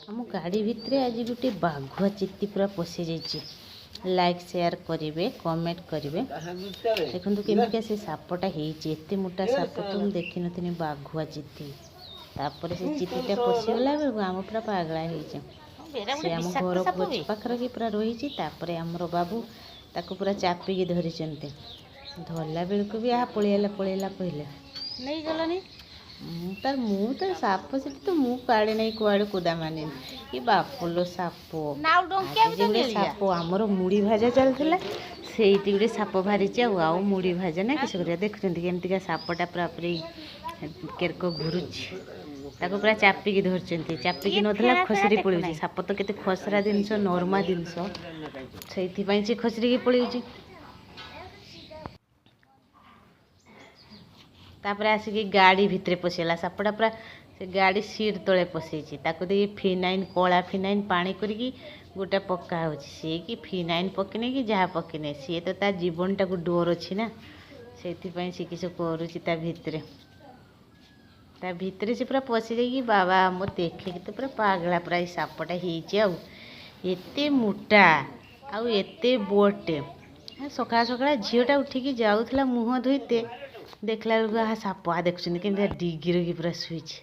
ଆମ ଗାଡ଼ି ଭିତରେ ଆଜି ଗୋଟେ ବାଘୁଆ ଚିତି ପୁରା ପଶିଯାଇଛି। ଲାଇକ୍ ସେୟାର କରିବେ, କମେଣ୍ଟ କରିବେ। ଦେଖନ୍ତୁ କେମିତିକା ସେ ସାପଟା ହେଇଛି। ଏତେ ମୋଟା ସାପ ତ ମୁଁ ଦେଖିନଥିଲି, ବାଘୁଆ ଚିତି। ତାପରେ ସେ ଚିତିଟା ପଶିଗଲା ବେଳକୁ ଆମ ପୁରା ପାଗଳା ହେଇଛି। ସେ ଆମ ଘର ଗଛ ପାଖରେ କି ପୁରା ରହିଛି। ତାପରେ ଆମର ବାବୁ ତାକୁ ପୁରା ଚାପିକି ଧରିଛନ୍ତି। ଧରିଲା ବେଳକୁ ବି ଆହା ପଳେଇଲା ପଳେଇଲା କହିଲେ। ନେଇଗଲନି। ମୁଁ ତାର ମୁଁ ତ ସାପ ସେଠି ତ ମୁଁ କୁଆଡ଼େ ନାଇଁ କୁଆଡ଼େ କୁଦା ମାନିନି କି ବାପଲୋ ସାପ। ନାଉ ଡଙ୍କିଆ ଆଜି ବି ଯେ ତ ଗୋଟେ ଗିଳିଲା। ସାପ ଆମର ମୁଢ଼ି ଭଜା ଚାଲିଥିଲା, ସେଇଠି ଗୋଟେ ସାପ ବାହାରିଛି। ଆଉ ମୁଢ଼ି ଭଜା ନା କିଛି କରିବା। ଦେଖୁଛନ୍ତି କେମିତିକା ସାପଟା ପୁରାପୁରି କେରକ ଘୁରୁଛି। ତାକୁ ପୁରା ଚାପିକି ଧରିଛନ୍ତି। ଚାପିକି ଇଏ ନଧରିଲା ଫେଣା ଫେଣା ଖସରି ପଳଉଛି। ଟେକୁନାହିଁ। ସାପ ତ କେତେ ଖସରା ଜିନିଷ, ନର୍ମା ଜିନିଷ, ସେଇଥିପାଇଁ ସେ ଖସରିକି ପଳଉଛି। ତାପରେ ଆସିକି ଗାଡ଼ି ଭିତରେ ପଶିଗଲା ସାପଟା, ପୁରା ସେ ଗାଡ଼ି ସିଟ୍ ତଳେ ପଶିଛି। ତାକୁ ଦେଇକି ଫିନାଇନ୍, କଳା ଫିନାଇନ୍ ପାଣି କରିକି ଗୋଟେ ପକା ହେଉଛି। ସିଏ କି ଫିନାଇନ୍ ପକେଇନେ କି ଯାହା ପକେଇନେ, ସିଏ ତ ତା ଜୀବନଟାକୁ ଡର ଅଛି ନା, ସେଇଥିପାଇଁ ସେ କିସ କରୁଛି ତା ଭିତରେ। ତା ଭିତରେ ସେ ପୁରା ପଶିଯାଇକି ବାବା ମୋ ଦେଖିକି ତ ପୁରା ପାଗଳା ପୁରା। ଏଇ ସାପଟା ହେଇଛି ଆଉ ଏତେ ମୋଟା ଆଉ ଏତେ ବଡ଼ଟେ। ସକାଳ ସକାଳ ଝିଅଟା ଉଠିକି ଯାଉଥିଲା ମୁହଁ ଧୋଇତେ, ଦେଖିଲା ବେଳକୁ ଆହା ସାପ। ଆ ଦେଖୁଛନ୍ତି କେମିତି ଡିଗିରକି ପୁରା ଶୋଇଛି।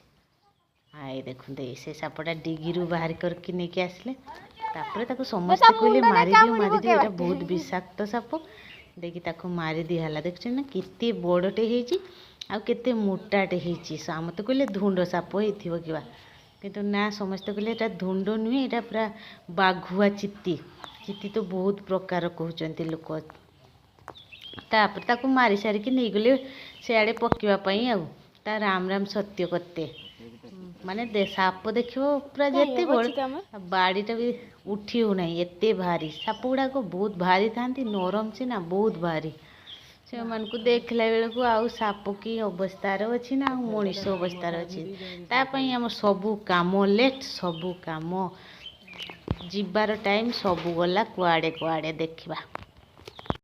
ଏଇ ଦେଖନ୍ତୁ, ଏଇ ସେ ସାପଟା ଡିଗିରୁ ବାହାର କରିକି ନେଇକି ଆସିଲେ। ତାପରେ ତାକୁ ତା ସମସ୍ତେ କହିଲେ ମୁଣ୍ଡ ନେଇ ମାରିଦିଅ କାମୁଡି ମାରିଦିଅ, ପକେଇବା। ଏଇଟା ବହୁତ ବିଷାକ୍ତ ସାପ। ଦେଇକି ତାକୁ ମାରି ଦିଆହେଲା। ଦେଖୁଛନ୍ତି ନା କେତେ ବଡ଼ଟେ ହେଇଛି ଆଉ କେତେ ମୋଟାଟେ ହେଇଛି। ଆମେ ତ କହିଲେ ଧୁଣ୍ଡ ସାପ ହେଇଥିବ କିବା, କିନ୍ତୁ ନା, ସମସ୍ତେ କହିଲେ ଏଇଟା ଧୁଣ୍ଡ ନୁହେଁ, ଏଇଟା ପୁରା ବାଘୁଆ ଚିତି। ଚିତି ତ ବହୁତ ପ୍ରକାର କହୁଛନ୍ତି ଲୋକ। ତାପରେ ତାକୁ ମାରି ସାରିକି ନେଇଗଲେ ସିଆଡ଼େ ପକେଇବା ପାଇଁ। ଆଉ ତା ରାମ ରାମ ସତ୍ୟ କତେ ମାନେ ସାପ ଦେଖିବ ପୁରା କାଇଁ ଯେତେ ବଡ଼ ଅଛି ତ ଆମର। ବାଡ଼ିଟା ବି ଉଠି ହେଉନାହିଁ, ଏତେ ଭାରି। ସାପ ଗୁଡ଼ାକ ବହୁତ ଭାରି ଥାନ୍ତି, ନରମ ସିନା ବହୁତ ଭାରି। ସେମାନଙ୍କୁ ଦେଖିଲା ବେଳକୁ ଆଉ ସାପ କି ଅବସ୍ଥାରେ ଅଛି ନା ଆଉ ମଣିଷ ଅବସ୍ଥାରେ ଅଛି। ତା ପାଇଁ ଆମର ସବୁ କାମ ଲେଟ୍, ସବୁ କାମ ଯିବାର ଟାଇମ୍ ସବୁ ଗଲା କୁଆଡ଼େ କୁଆଡ଼େ ଦେଖିବା।